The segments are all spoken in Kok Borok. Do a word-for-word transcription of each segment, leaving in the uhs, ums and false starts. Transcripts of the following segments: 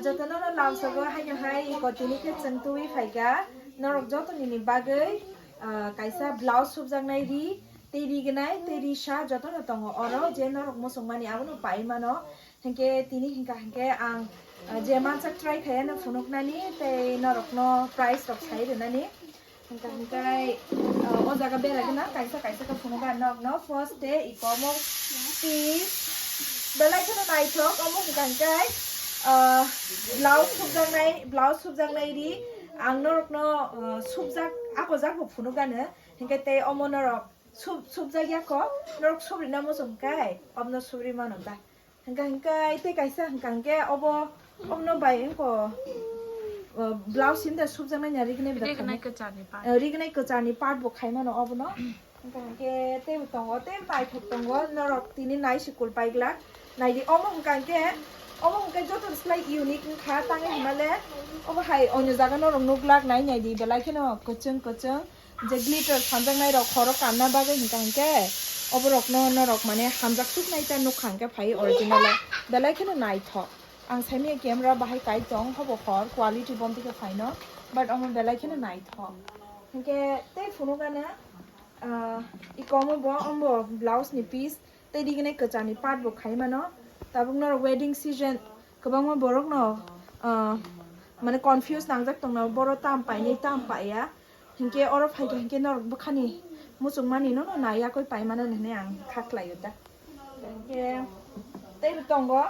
Jotono no lamsogo haino hai iko tini khe chwng twi phaikha. Norok joto nini bagwi, ah, kaisa blouse subjaknai ri, tei rignai, tei risa jotono tongo oro je norok muchungmani abono pai mano. Hinkhe tini hinkha hinkhe ang, ah, je mansak try khaiyano phunuknani tei norokno price rok sai rwnani. Hingka hingkai, uh, o jaga bera gana kaisa kaisa khe phunukha norokno. First day iko omo pi belai kheno naithok omo hingka hingkai, uh, blouse subjaknai, blouse subjaknai ri ang norokno, uh, subjak ako jak bo phunukgano. Hingke tei omo norok sub-, subjak ya kho, norok subrina muchung kai omono subri mano ta. Hingka hingke tei kaisa hingka hingke obo, obono bai wngko, uh, blouse hinda subjaknai na rignai bida Rignai khanai. Kwchani part. Uh, rignai kwchani part bo khai mano obono. Hingka hingke tei bo tongo, tei naithok tongo, norok tini nai sikul paiglak. Naidi omo hingka hingke, omo hingke joto ni slai unique wngkha, tangwi himale obo hai onyo jaga norok nuglak nai naidi belai kheno kwchwng kwchwng. Je glitter sanjaknai rok khoro kanna bagwi hingka hingke oborokno norok mane hamjak suknai ta nukha hingke phai original o belai kheno naithok. Ang saimanya camera bahai kai tong hobo hor quality bomti khe phaino, but omo belai kheno naithok. Hingke tei phunukgana, ah, ikomo bo ombo blouse ni piece tei rignai kwchani part bo khai mano. Tabuk norok wedding season kwbangma borok no, ah, mane confuse nangjak tongna boro tam painai tam paiya. Hinkhe oro phaikha hinkhe norok bwkhani muchungmani no, no naiya koi paimano hinwi ang kha khlaio da. Hinkhe tei bo tongo,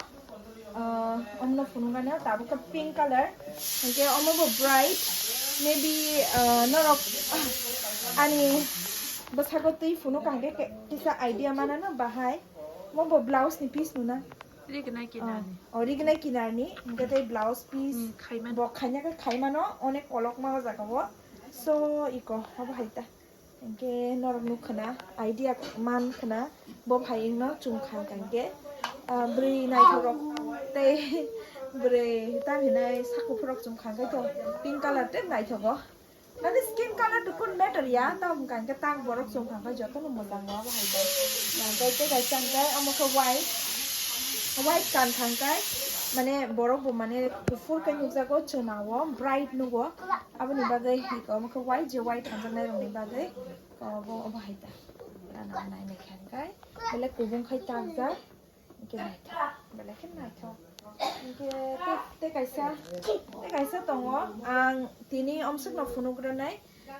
ah, omno phunukgana tabuk khe pink color. Hinkhe omo bo bright, maybe, ah, norok, ah, ani bwsago twi phunukha hinkhe ke-, kisa idea manano bahai. Omo bo blouse ni piece nuna. Rignai kinarni. Oh, rignai kinarni, hinkhe tei blouse piece. Hmm, khaimano. Bo khaina khe khaimano, onek kolokma o jaga o. So, iko, obo hai ta. Hinkhe norok nuk khna, idea man khna, bo hai wngno chum kha hinkhe. Ah, bwrwi naithok rok tei bwrwi tam hinai sak kuphur rok chum kha hinkhe to pink color tei naithogo. Nani skin color doesn't matter ya, tamo hwnka hwnkhe tak borok chwng thangkhe jotono mwchang o abo hai bai. Nangkhe tei kaisa hwnkhe omo khe white, white kan thangkhe mane borok bo mane kuphur khe nukjago chwna o bright nugo, aboni bagwi hiko omo khe white je white thangjaknai rokni bagwi obo obo hai ta. Nana nai nai khe hwnkhe belai kubung khai takjak. Hingke naithok, belai khe naithok. Hingke te, te kaisa, te kaisa tongo, ang tini omswkno phunuk rwnai.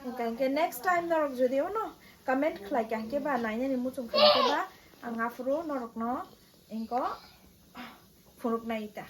Hingke, hingke next time norok jodi ono comment khlai kha hingke ba nainani muchung kha hingke ba ang aphuru norokno hingko phunuk nai ta.